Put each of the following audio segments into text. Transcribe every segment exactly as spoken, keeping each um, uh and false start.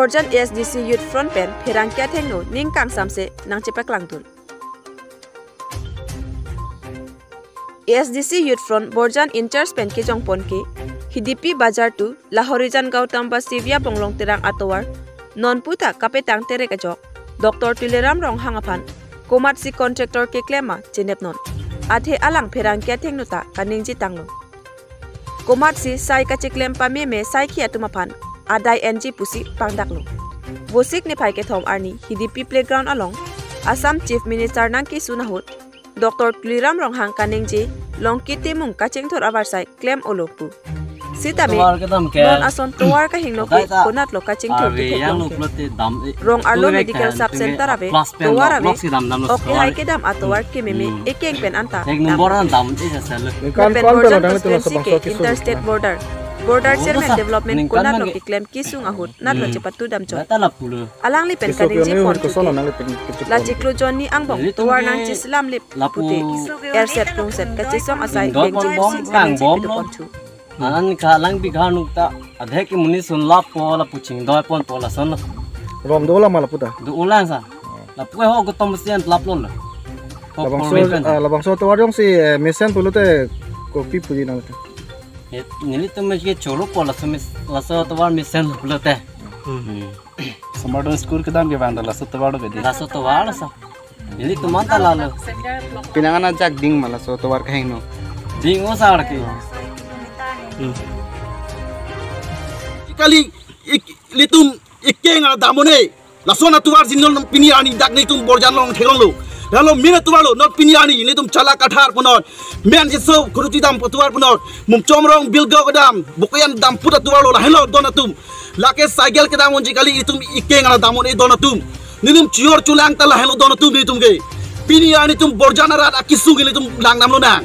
Borjan A S D C Youth Front pen pherangke athengno ning kangsamse nangchepaklangdun. A S D C Youth Front Borjan in-charge pen kejongpon ke Hidipi Bazar to Lahorijan Gautam Basivia Bonglong Terang atovar nonpu ta kapetang terek ajok Doctor Tuliram Ronghang aphan komatsi contractor keklem ma chinepnon. Athe alang pherangke athengno ta kaningje tanglo. Komatsi sai kacheklem pameme saikhi atum aphan adai enji pusi pangdaklo. Vosik niphai kethom arni Hidipi Playground along Assam Chief Minister nangkesun ahut Doctor Tuliram Ronghang kaningje Longki Timung kachingthur avarsai klem olo pu. Sitame tovar kedam ke non ason tovar kahingno ke konatlo kachingthur dikhe yang klong lo ke. Rong arlo medical sub center ave, tovar ave, ok hai kedam atovar kememe ekeng pen anta ek number an dam e sel. Lapen Borjan constituency ke interstate border, border chairman development konatlo keklem kesung ahut natlo chepatudam chot. Alangli pen kaningje pon ke la chiklo jonni angbong tovar nangcheselam lip pute erset plungset kachesong asai dengji pusi kaningje pidopon thu. Anan ka lang bigha nuk ta adhe ke munis sun lap po lapu chingdoi ponpo lason lo. Rom do la ma lapu ta? Do ulang sa. Lapu ho gotom sian lap lo. Labangso, ah, labangso tovar jongsi, eh, mesen pulote kopi puji nang te. Nelitum mes ke choro po laso mes, laso tovar mesen pulote. Samardon school kedam ke bang da laso tovar do ke di. Laso tovar sa. Nelitum anta lalo. Pinangan ajak ding ma laso tovar kahingno. Ding o sa ke. Kali ik-, ilitum ikeng adamone. Lason atovar si non pini arni dak nelitum Borjan along theklonglo. Lalo min atovar lo, non pini arni nelitum Chala Kathar punon. Men jiso kuruti dam atovar punon. Mumchom Rong Bilgao kedam, Bokoyan dam put atovar lo, lahenlo don atum. Lake cycle kedam unji kali itum ikeng adamone don atum. Nelitum chior chulang ta lahenlo don atum nelitum ke. Pini arni itum Borjan arat akesung nelitum langdam lonang.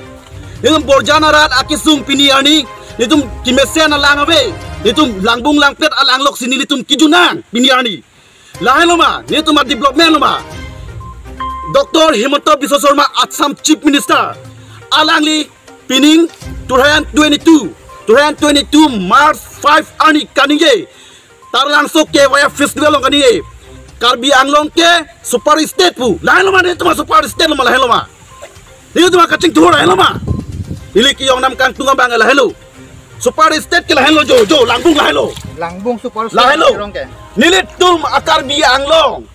Nelitum Borjan arat akesung pini arni nelitum kemesen alang ave. Nelitum langbung langpet alang loksi nelitum kejunang pini arni. Lahenlo ma, nelitum a-development lo ma. Doctor Himanta Biswa Sarma, Assam Chief Minister, alangli pining two thousand twenty-two, two thousand twenty-two March five arni kaningje, Taralangso Kevaya Festival along kaningje, Karbi Anglong ke super state pu. Lahenlo ma, nelitum super state lo ma, lahenlo ma. Nelitum kachingthur lahenlo ma. Ili kejong nam kangtung abang lahenlo. Super state ke lahenlo jo, jo, langbung lahenlo. Langbung super state lahenlo. Rong ke. Nelitum a-Karbi Anglong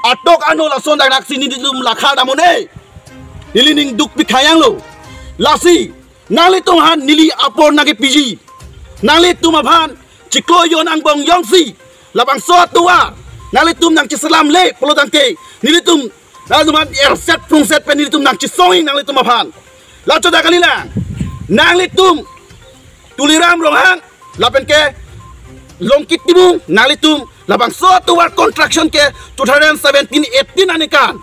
atok ano lason dak dak si nelitum lakha damone. Neli ning duk pikhayang lo. Lasi nanglitum aphan neli apor nangkepiji. Nanglitum aphan chiklo jon angbong jongsi labangso atovar nanglitum nangcheselam le pulo tangte nelitum, nanglitum aphan erset plungset pen nelitum nangchesongji nanglitum aphan. Lacho ta kalilang. Nanglitum Tuliram Ronghang lapen ke Longki Timung, nanglitum labangso atovar construction ke two thousand seventeen eighteen aningkan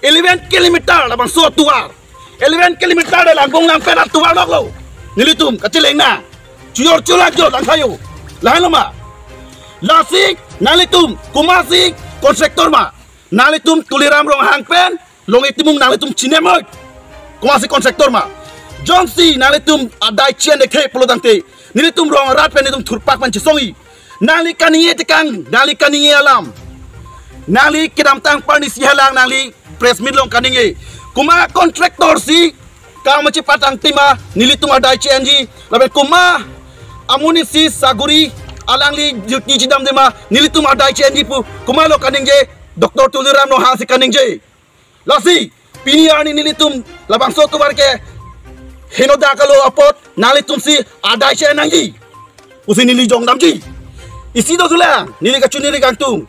eleven kilometer labangso atovar. Eleven kilometer de langbung langpet atovar loklo. Nelitum kacheleng na. Chior chulang jo langthayo. Lahenlo ma. Lasi nanglitum komatsi contractor ma. Nanglitum Tuliram Ronghang pen Longki Timung nanglitum chinem noi. Komatsi contractor ma. Jongsi nanglitum adai chen de the pulo tangte nelitum rong arat pen nelitum thurpak pen chesongji. Nangli kaningje tekang, nangli kaningje alam. Nangli kedamtang parni si halang nangli press meet along kaningje. Komat contractor si kam chepatang tema nelitum adai che-enji. Lapen komat amonit si saguri alangli duty chedam tema nelitum adai che-enji pu. Komatlo kaningje, Doctor Tuliram Ronghang si kaningje. Lasi pini arni nelitum labangso atovar ke henoda kalo apot nanglitum si adai che-en nangji pusi neli jong damji. Isi do sulang, neli kachiningri kangtung.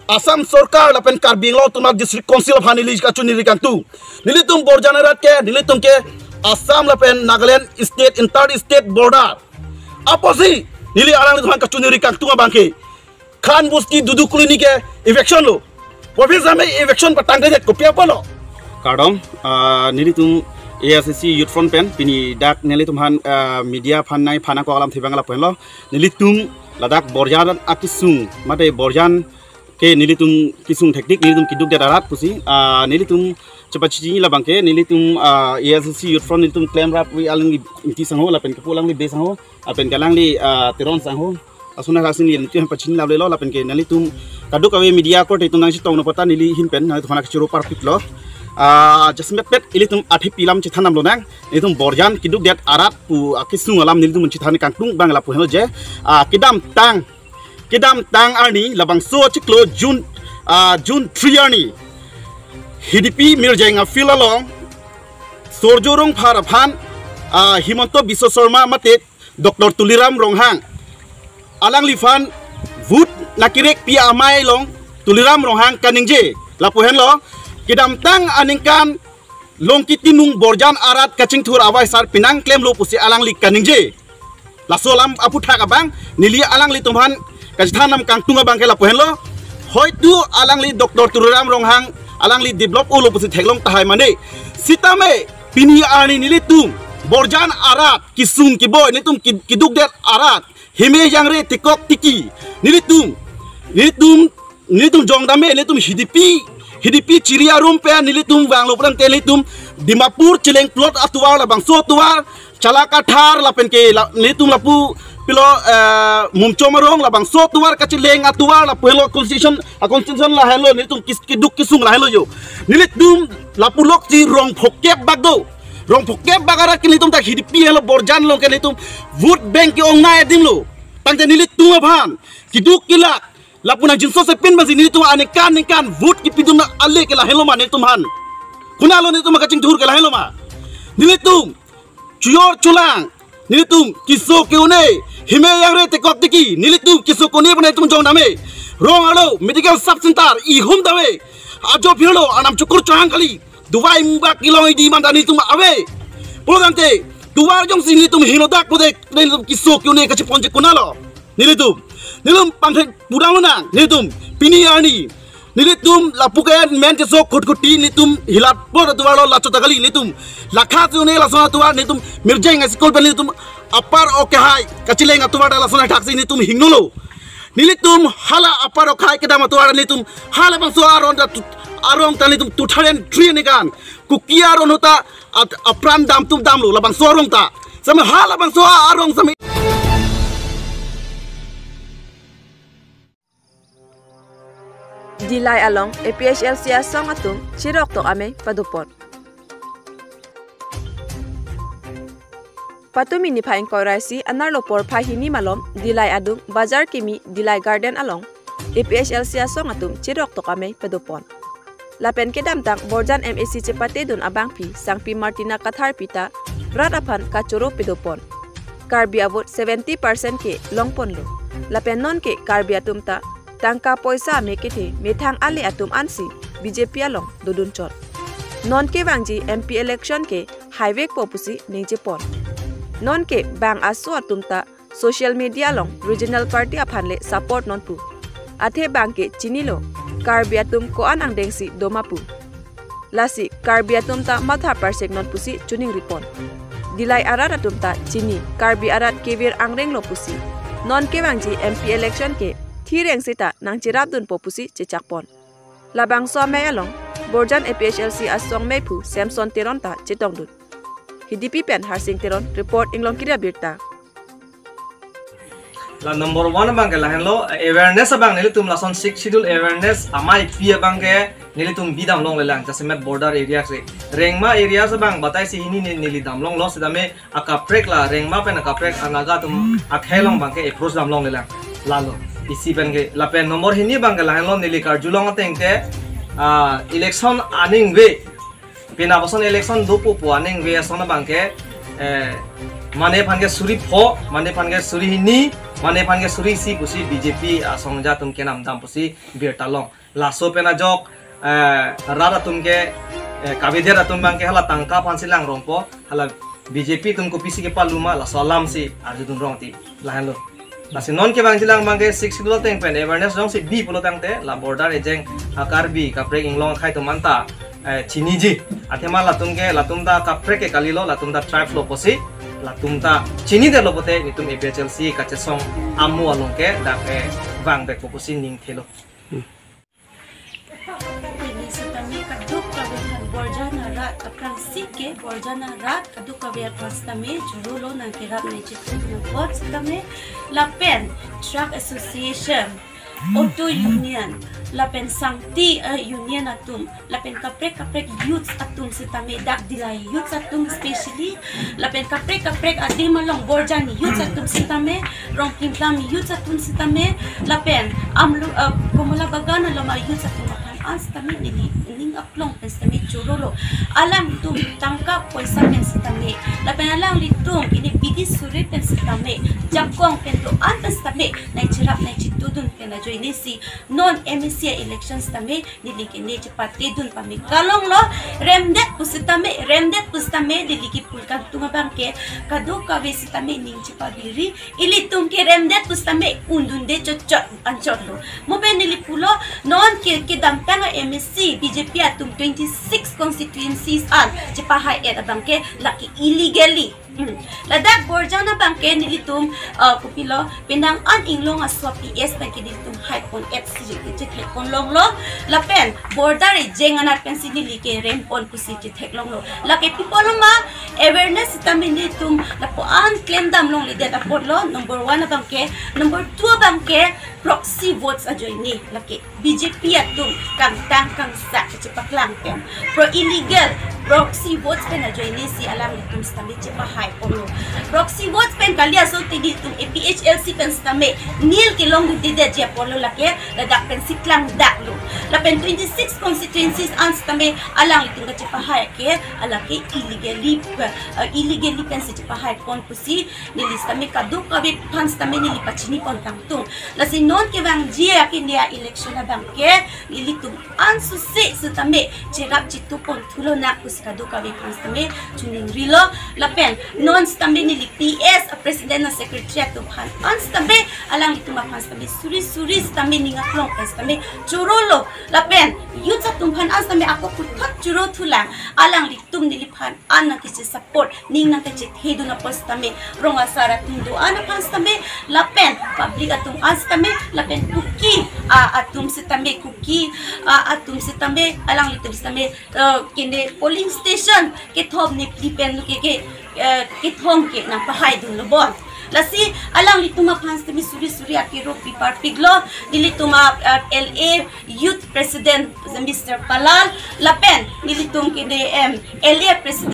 Assam Sorkar lapen Karbi Anglong Autonomous District Council aphan neli kachiningri kangtung. Nelitum Borjan arat ke, nelitum ke Assam lapen Nagaland state, inter state border. Apotsi neli alanglitum aphan kachiningri kangtung abang ke Khan Busti Dudu Colony ke eviction lo. Professor me eviction patang ke kopi apotlo? Kardom, ah, nelitum A S D C Youth Front pen pini dak nelitum aphan, ah, media aphan nangphan ako alam thibang lapu henlo. Nelitum ladak Borjan akesung, mate Borjan ke nelitum kesung thektik, nelitum keduk det arat pusi, ah, nelitum chepachini labang ke nelitum, ah, A S D C Youth Front nelitum klemrap wi alangli Ingti sangho lapen kepu alangli Bey sangho lapen ke alangli, ah, Teron sangho. Lason ahaksi nelitum pachini lam lelo lapen ke nelitum kadokave media korte atum nangchetong nangpo ta neli ahin pen nangtum aphan kachoro parpiklo. Ah, jasemet pet ilitum athepi alam chethan damlonang. Nelitum Borjan keduk det arat pu akesung alam nelitum chethan kangtung abang lapu henlo je. Ah, kedamtang, kedamtang arni labangso achiklo June, ah, June three arni Hidipi Mirjeng a-field along Surjya Rongphar aphan, ah, Himanta Biswa Sarma mate Doctor Tuliram Ronghang alangliphan vote nangkerek pi amei along Tuliram Ronghang kaningje lapu henlo, kedamtang aningkan Longki Timung Borjan arat kachingthur avaisar penang klemlo pusi alangli kaningje. Laso alam aphuthak abang neli alanglitum aphan kachethan nangkangtung abang ke lapu henlo. Hoitu alangli Doctor Tuliram Ronghang alangli develop olo pusi theklong tahai mane. Sitame pini arni nelitum Borjan arat kesung keboi, nelitum ki-, keduk det arat, hime jangre tekok tiki, nelitum, nelitum, nelitum jong dame, nelitum Hidipi, Hidipi chiri arum pen nelitum vanglo pulang te nelitum Dimapur cheleng plot atovar labangso atovar, Chalakathar lapen ke la, nelitum lapu pilo, eh, Mumchom arong labangso atovar kacheleng atovar lapu henlo constitution, a constitution la henlo nelitum kis, keduk kesung la henlo jo. Nelitum lapu lok si rong phokep bak do. Rong phokep bak arat ke nelitum ta Hidipi henlo Borjan along ke nelitum vote bank ke-ongnei adim lo. Tangte nelitum aphan keduk kelak lapu nangjinso sepin bangsi nelitum aningkan aningkan vote kepidun ale ke la henlo ma nelitum aphan. Konatlo nelitum kachingthur ke la henlo ma. Nelitum chojor cholang, nelitum keso ke-un-e, hime jangre tekok tiki, nelitum keso ke-un-e pu nelitum jong dame. Rong arlo medical sub center ihum dame. Ajo aphi arlo anam chukur chohang kali. Dubai mubak kelong idi manda nelitum ave. Pulo tangte tovar jongsi nelitum hingno dak pulote nelitum keso ke-un-e kachiponji konatlo. Nelitum, nelitum pangthek pudang lonang, nelitum pini arni nelitum lapu ke men keso Khutkhuti nelitum hilat plot atovar lo, laso ta kali nelitum lakha si un-e lason atovar nelitum Mirjeng a-school pen nelitum apar okhai kacheleng atovar ta lason athak si nelitum hingnolo. Nelitum hala apar okhai kedam atovar nelitum halabangso aron ta tu-, arong ta nelitum two thousand three aningkan Kuki aron ahut ta at-, apran dam atum damlo labangso arong ta. Same halabangso arong same. Dillai along A P H L C asong atum chiroktok amei padopon. Patumi niphai ingkoi ra isi anerlo porphai hini malom Dillai adung bazar kimi Dillai Garden along A P H L C asong atum chiroktok amei padopon. Lapen kedamtang Borjan M A C chepatedun abangpi Sangpi Martina Katharpi ta rat aphan kachoro padopon. Karbi avote seventy percent ke longponlo. Lapen nonke Karbi atum ta tangka poisa ame kethe methang ale atum ansi B J P along dodun chot. Non kevangji M P election ke haivekpo pusi ningjepon. Nonke bang aso atum ta social media along regional party aphan le support nonpu. Athe bang ke chinilo, Karbi atum ko-an angdengsi doma pu. Lasi Karbi atum ta matha parsek non pusi chuning ripon. Dillai arat atum ta chini, Karbi arat kevir angrenglo pusi. Non kevangji M P election ke thireng seta nangcherapdunpo pusi chechakpon. Labangso amei along Borjan A P H L C asong meiphu Samson Teron ta chetongdun. Hidipi pen Harsing Teron report, Inglongkiri Abirta. La number one abang ke lahenlo, awareness abang nelitum lason Sixth Schedule awareness ameipi abang ke nelitum bidam longlelang, jasemet border area si. Rengma area si abang batai si hini ne-, neli damlonglo, sitame akaprek la Rengma pen akaprek anaga atum akhei along abang ke approach damlonglelang. Lalo, isi pen ke, lapen number hini abang ke lahenlo neli karjulong ateng ke, ah, election aningve. Pini ason election dopo pu aningve ason abang ke, eh, mane aphan ke suri pho, mane aphan ke suri hini, mane aphan ke suri isi pusi B J P asongja atum kenam dam pusi birta long. Laso pen ajok, eh, rat atum ke, eh, kavedet atum abang ke hala tangka aphansi langrongpo, hala B J P atum kopisi kepaluma, laso alamsi arjudun rong ti lahenlo. Lasi non kevangjilang abang ke Sixth Schedule ateng pen awareness jongsi bi pulo tangte, la border ejeng a-Karbi kaprek inglong akhei atum anta, eh, chiniji. Athema latum ke, latum ta kaprek ke kalilo, latum ta tribe lo pusi, latum ta chinidetlo pulote, nelitum A P H L C kachesong amo along ke dak, eh, vangvekpo pusi ningthelo. Pini setame Kadokave aphan Borjan arat, aphrangsi ke Borjan arat kadokave aphan sitame choro lo nangkerap nangchitu apot sitame. Lapen Truck Association, Auto Union, lapen Sangti, eh, Union atum, lapen kaprek kaprek youths atum sitame, dak Dillai youths atum specially, lapen kaprek kaprek adim along Borjan youths atum sitame, Rongplimklam youths atum sitame, lapen Amlu, eh, Komala Bagan along a youths atum aphan an sitame neli ning aklong pen sitame choro lo. Alanglitum tangka poisa pen sitame, lapen alanglitum ini bidi suri pen sitame, jakong pen do-an pen sitame nangcherap nangchitudun pen ajoine si non M A C election sitame neli ke ne chepatedun pame kalong lo. Remdet pusitame, remdet pusitame neli kipu kangtung abang ke kadokave sitame ning chepabiri, ilitum ke remdet pusitame undunde chotchot anchot lo. Mo pen neli pulo, non ke kedamtang a M A C B J P atum twenty six constituencies an chepahai-et abang ke lake illegally. Hmm. Ladak Borjan abang ke nelitum, uh, kopilo, penang an inglong aso P S pen ke nelitum haipon-et si chethekpon longlo. Lapen border ejeng anat pen si neli kerempon pusi chetheklonglo. Lake pi apotlo ma, awareness sitame nelitum lapu-an klemdam longledet apotlo, number one abang ke. Number two abang ke proxy votes ajoine lake B J P atum kangtang kangsak kachepaklang pen pro illegal proxy votes pen ajoine si alanglitum sitame chepahaiponlo. Proxy votes pen kali aso tini tum A P H L C pen sitame nil kelongdundedet ji apotlo, lake ladak pen si klangdaklo. Lapen twenty six constituencies an sitame alanglitum kachepahai ke, alake illegally, uh, illegally pen si chepahaipon pusi neli sitame kadokave aphan sitame neli pachinipon kangtung. Lasi non kevangji a India election abang ke nelitum ansose sitame cherap chitupon thulo nang pusi kadokave aphan sitame chiningrilo. Lapen non sitame neli P S a president a secretary atum aphan an sitame, alanglitum aphan sitame suri suri sitame ning aklong pen sitame chorolo. Lapen youth atum aphan an sitame ako puthot choro thulang, alanglitum neliphan an nangkachesupport, ning nangkachethedun apot sitame, rong asar atum do-an aphan sitame, lapen public atum an sitame, lapen Kuki, ah, atum sitame, Kuki, ah, atum sitame, alanglitum sitame, eh, kene polling station kethom ne phli pen ke, ke, eh, kethom ke nangpahaidunlo bon. Lasi alanglitum aphan sitame suri suri akero piparpiklo, nelitum a, eh, L A Youth President Mister Palal, lapen nelitum kene, em, L A President